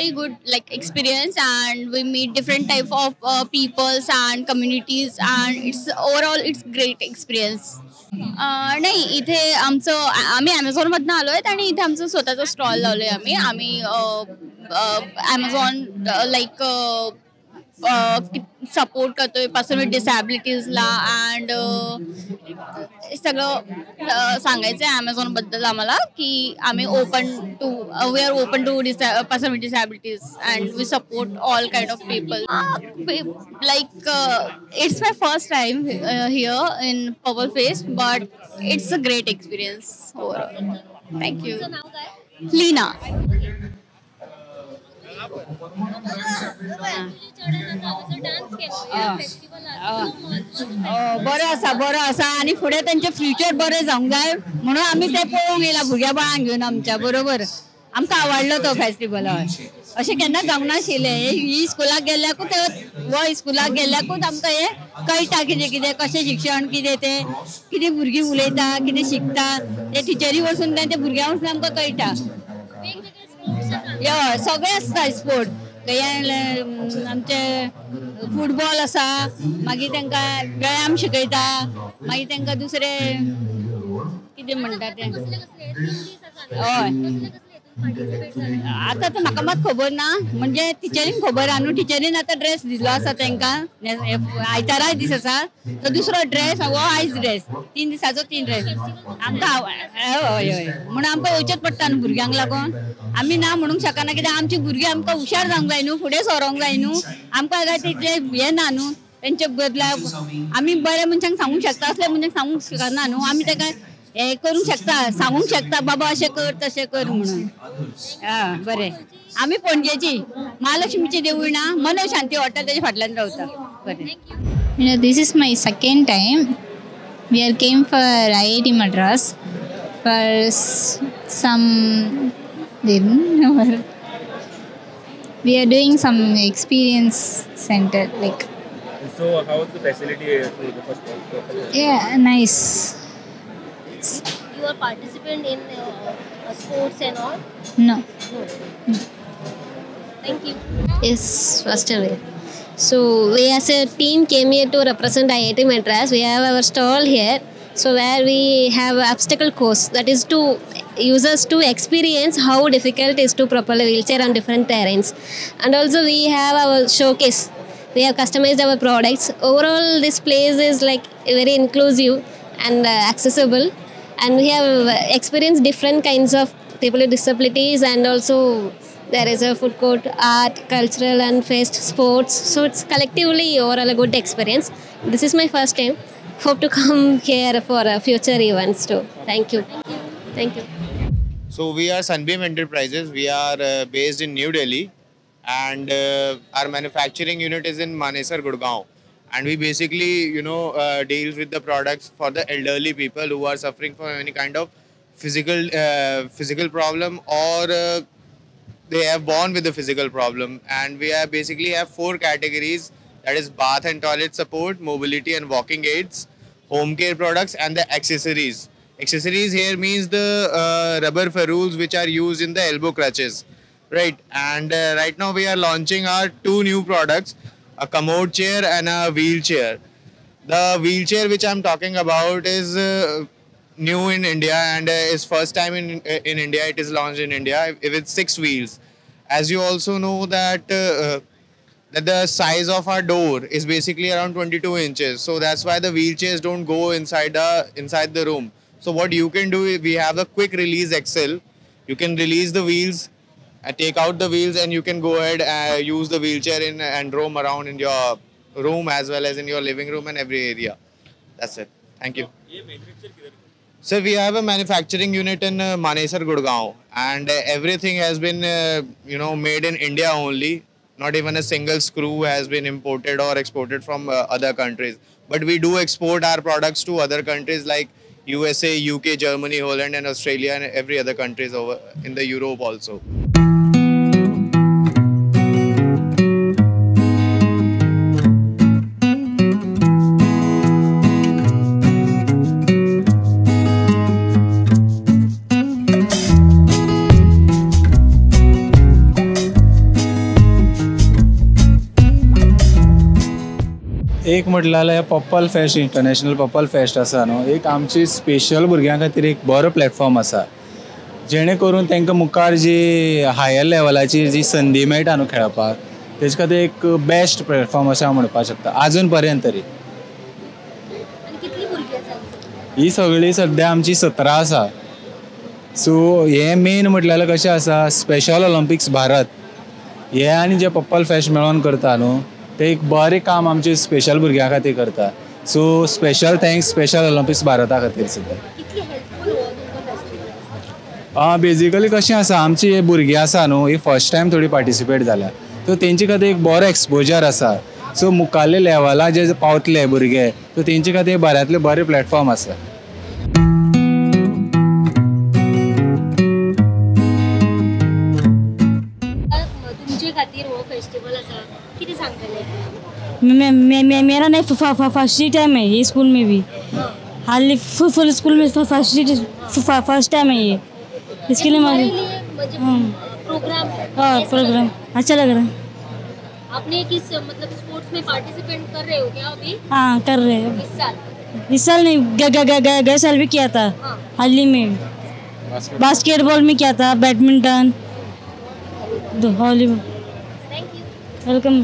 very good like experience, and we meet different type of peoples and communities, and it's overall it's great experience. नाही, इथे आमचं आम्ही ॲमेझॉनमधनं आलो आहेत आणि इथे आमचं स्वतःचं स्टॉल लावलं आहे. आम्ही आम्ही ॲमेझॉन लाईक सपोर्ट करतोय पर्सन विथ डिसॅबिलिटीजला अँड सगळं सांगायचं आहे ॲमेझॉनबद्दल आम्हाला की आम्ही open to we are open to person with disabilities and we support all kind of people. Like it's my first time here in Purple Fest, but it's a great experience overall. Thank you. Leena. बरो आसा, बरो आसा आनी फुडें तेंचें future बरें जावंक जाय म्हणून आमी तें पळोवंक येयला भुरग्या बाळांक घेवन आमच्या बरोबर. आमकां आवडलो तो फेस्टिवल. हय, अशें केन्ना जावंक नाशिल्लें. ही स्कुलाक गेल्ल्याकूच, हो स्कुलाक गेल्ल्याकूच आमकां हें कळटा कितें कितें कशें शिक्षण कितें तें, कितें भुरगीं उलयता, कितें शिकता तें टिचरी वचून तें भुरग्यां वचून आमकां कळटा. हय, सगळें आसता स्पोर्ट. आमचे फुटबॉल आसा, मागीर तांकां व्यायाम शिकयता, मागीर तांकां दुसरे कितें म्हणटा तें. हय, आतां तर म्हाका मात खबर ना, म्हणजे टिचरीन खबर आहा न्हू. टिचरीन आतां ड्रेस दिल्लो आसा तांकां, आयताराय दीस आसा तो दुसरो ड्रेस हो आयज ड्रेस, 3 दिसाचो 3 ड्रेस आमकां. हय हय, म्हणून आमकां येवचेंच पडटा न्हू भुरग्यांक लागून. आमी ना म्हणूंक शकना कित्याक आमची भुरगीं आमकां हुशार जावंक जाय न्हू, फुडें सरोंक जाय न्हू. आमकां काय तितलें हें ना न्हू तेंचे बदला. आमी बऱ्या मनशांक सांगूंक शकता, असल्या मनशांक सांगूंक शकना न्हू. आमी ताका हें करूंक शकता, सांगूंक शकता बाबा अशें कर तशें कर म्हणून. हा बरें, आमी पणजेची महालक्ष्मीची देवूळ ना, मनशांती हॉटेल तेजे फाटल्यान रावता. बरें. This is my second time. We are came for IIT Madras for some. We are doing some experience center like. So how is the facility here? The first one? Yeah, nice. You are participant in sports and all? No. No. Thank you. Yes, first away. So we as a team came here to represent IIT Madras. We have our stall here. So where we have obstacle course, that is to users to experience how difficult it is to propel a wheelchair on different terrains. And also we have our showcase. We have customized our products. Overall, this place is like very inclusive and accessible, and we have experienced different kinds of people with disabilities, and also there is a food court, art, cultural and fest, sports. So it's collectively overall a good experience. This is my first time. Hope to come here for future events too. Thank you. Thank you. So we are Sunbeam Enterprises. We are based in New Delhi, and our manufacturing unit is in Manesar, Gurgaon. And we basically, you know, deals with the products for the elderly people who are suffering from any kind of physical problem, or they have born with a physical problem. And we have basically have 4 categories, that is bath and toilet support, mobility and walking aids, home care products, and the accessories. Accessories here means the rubber ferrules which are used in the elbow crutches, right? And right now we are launching our 2 new products, a commode chair and a wheelchair. The wheelchair which I'm talking about is new in India, and is first time in India. It is launched in India with 6 wheels. As you also know that that the size of our door is basically around 22 inches. So that's why the wheelchairs don't go inside the room. So what you can do is we have a quick release axle. You can release the wheels, take out the wheels, and you can go ahead and use the wheelchair in and roam around in your room as well as in your living room and every area. That's it. Thank you. So we have a manufacturing unit in Manesar, Gurgaon, and everything has been made in India only. Not even a single screw has been imported or exported from other countries. But we do export our products to other countries like USA, UK, Germany, Holland, and Australia, and every other countries over in the Europe also. एक म्हटल्यार हे purple fest, international purple fest आसा न्हू, एक आमची special भुरग्यां खातीर एक बरो प्लॅटफॉर्म आसा, जेणे करून तांकां मुखार जी हायर लेवलाची जी संदी मेळटा न्हू खेळपाक, तेजे खातीर एक बेस्ट प्लॅटफॉर्म अशें हांव म्हणपाक शकता आजून पर्यंत तरी. ही सगळी सद्या आमची 17 आसा. सो हे मेन म्हटल्यार कशें आसा, स्पेशल ऑलिम्पिक्स भारत हे आनी जे पर्पल फेस्ट मेळोन करता न्हू, ते एक बरें काम आमचे स्पेशल भुरग्यां खातीर करता. So special thanks special Olympics भारता खातीर सुद्दां. बेजिकली कशें आसा, आमची हे भुरगीं आसा न्हू, ही फर्स्ट टायम थोडी पार्टिसिपेट जाल्या, सो तेंचे खातीर एक बरो एक्सपोजर आसा. सो मुखाल्ले लेवला जे पावतले भुरगे, सो तेंचे खातीर बऱ्यांतले बरें प्लॅटफॉर्म आसा. मैं मेरा नहीं, फर्स्ट टाइम है ये स्कूल में भी, हाल फुल स्कूल में फर्स्ट टाइम है ये, इसके लिए मुझे प्रोग्राम, हाँ प्रोग्राम अच्छा लग रहा है. आपने किस मतलब स्पोर्ट्स में पार्टिसिपेट कर रहे हो क्या अभी? हाँ कर रहे हैं. इस साल? इस साल नहीं, गए साल भी किया था. हाल ही में बास्केटबॉल में किया था, बैडमिंटन, हॉलीबॉल. Welcome.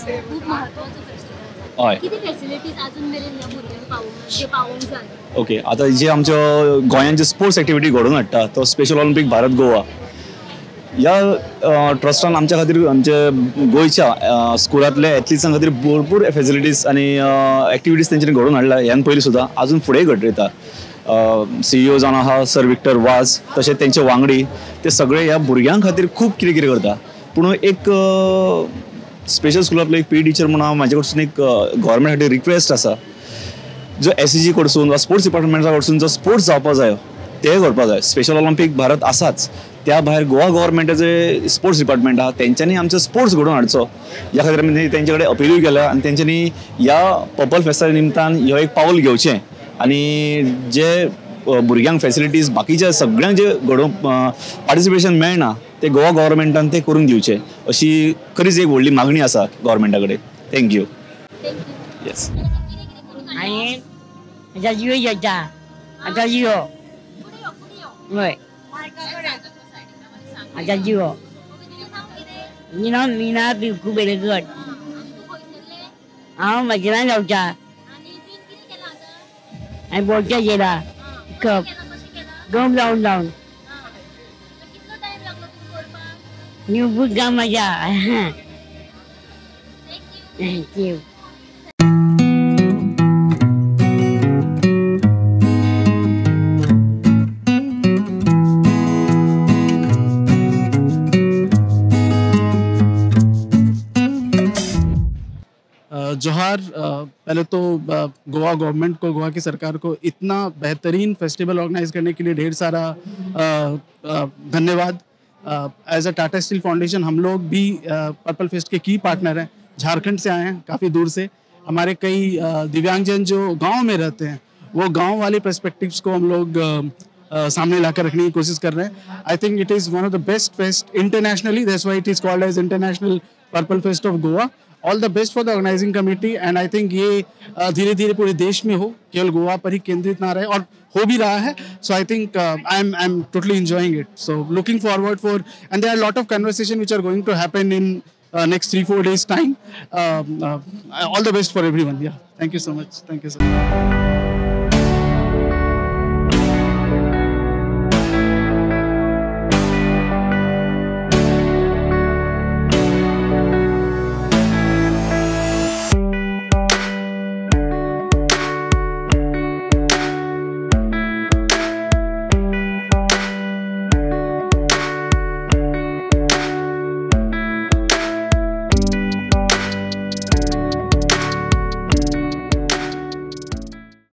खूप महत्वाचं फेस्टिवल हय. किती फॅसिलिटीज अजून मेरेन ह्या भुरग्यांक पावोवंक जाय? ओके, आतां जे आमच्या गोंयांत जे स्पोर्ट्स एक्टिविटी घडोवन हाडटा तो स्पेशल ऑलिम्पीक भारत गोवा ह्या ट्रस्टान आमच्या खातीर, आमच्या गोंयच्या स्कुलांतल्या एथलिट्सां खातीर भरपूर फॅसिलिटीज आनी एक्टिविटीज तेंच्यांनी घडोवन हाडला. ह्यान पयलीं सुद्दां अजून फुडें घडयता. सीईओ जावन आहा सर विक्टर वाज, तशें तेंचे वांगडी ते सगळे ह्या भुरग्यां खातीर खूब कितें कितें करता. पूण एक स्पेशल स्कुलांतलो एक पी टिचर म्हणून हांव म्हाजे कडसून एक गव्हर्मेंटा खातीर रिक्वेस्ट आसा, जो एसईजी कडसून वा स्पोर्ट्स डिपार्टमेंटा कडसून जो स्पोर्ट्स जावपा जायो ते करपा जाय. स्पेशल ऑलिम्पीक भारत आसाच, त्या भायर गोवा गव्हर्मेंटाचे स्पोर्ट्स डिपार्टमेंट आहा, तेंच्यांनी आमचो स्पोर्ट्स घडोवन हाडचो ह्या खातीर आमी तेंचे कडेन अपिलूय केल्या आनी तेंच्यांनी ह्या पर्पल फेस्टा निमतान हो एक पावल घेवचें आनी जे भुरग्यांक फॅसिलिटीज बाकीच्या सगळ्यांक जे घडोवन पार्टिसिपेशन मेळना ते गोवा गव्हर्मेंटान ते करून दिवचे, अशी खरीच एक व्हडली मागणी आसा गव्हर्मेंटा कडेन. Thank you. Yes. Meena Bhiku Belekar. हांव म्हज्यान रावता आनी बोलच्या गेला कप गम लावन लावन न्यू गांव मजा. Thank you. जोहार. पहले तो गोवा गवर्नमेंट को, गोवा की सरकार को इतना बेहतरीन फेस्टिवल ऑर्गेनाइज करने के लिए ढेर सारा धन्यवाद. As a Tata steel foundation हम लोग भी पर्पल फेस्ट के की पार्टनर हैं. झारखंड से आए हैं, काफ़ी दूर से. हमारे कई दिव्यांगजन जो गांव में रहते हैं, वो गांव वाले पर्सपेक्टिव्स को हम लोग सामने लाकर रखने की कोशिश कर रहे हैं. I think it is one of the best fest internationally, that's why it is called as international purple fest of Goa. All the best for the organising committee and I think ये धीरे धीरे पूरे देश में हो, केवल गोवा पर ही केंद्रित ना रहे, और हो भी रहा है. So I think I am totally enjoying it. So looking forward for, and there are lot of conversation which are going to happen in next 3-4 days time. All the best for everyone. Yeah, thank you so much. Thank you so much.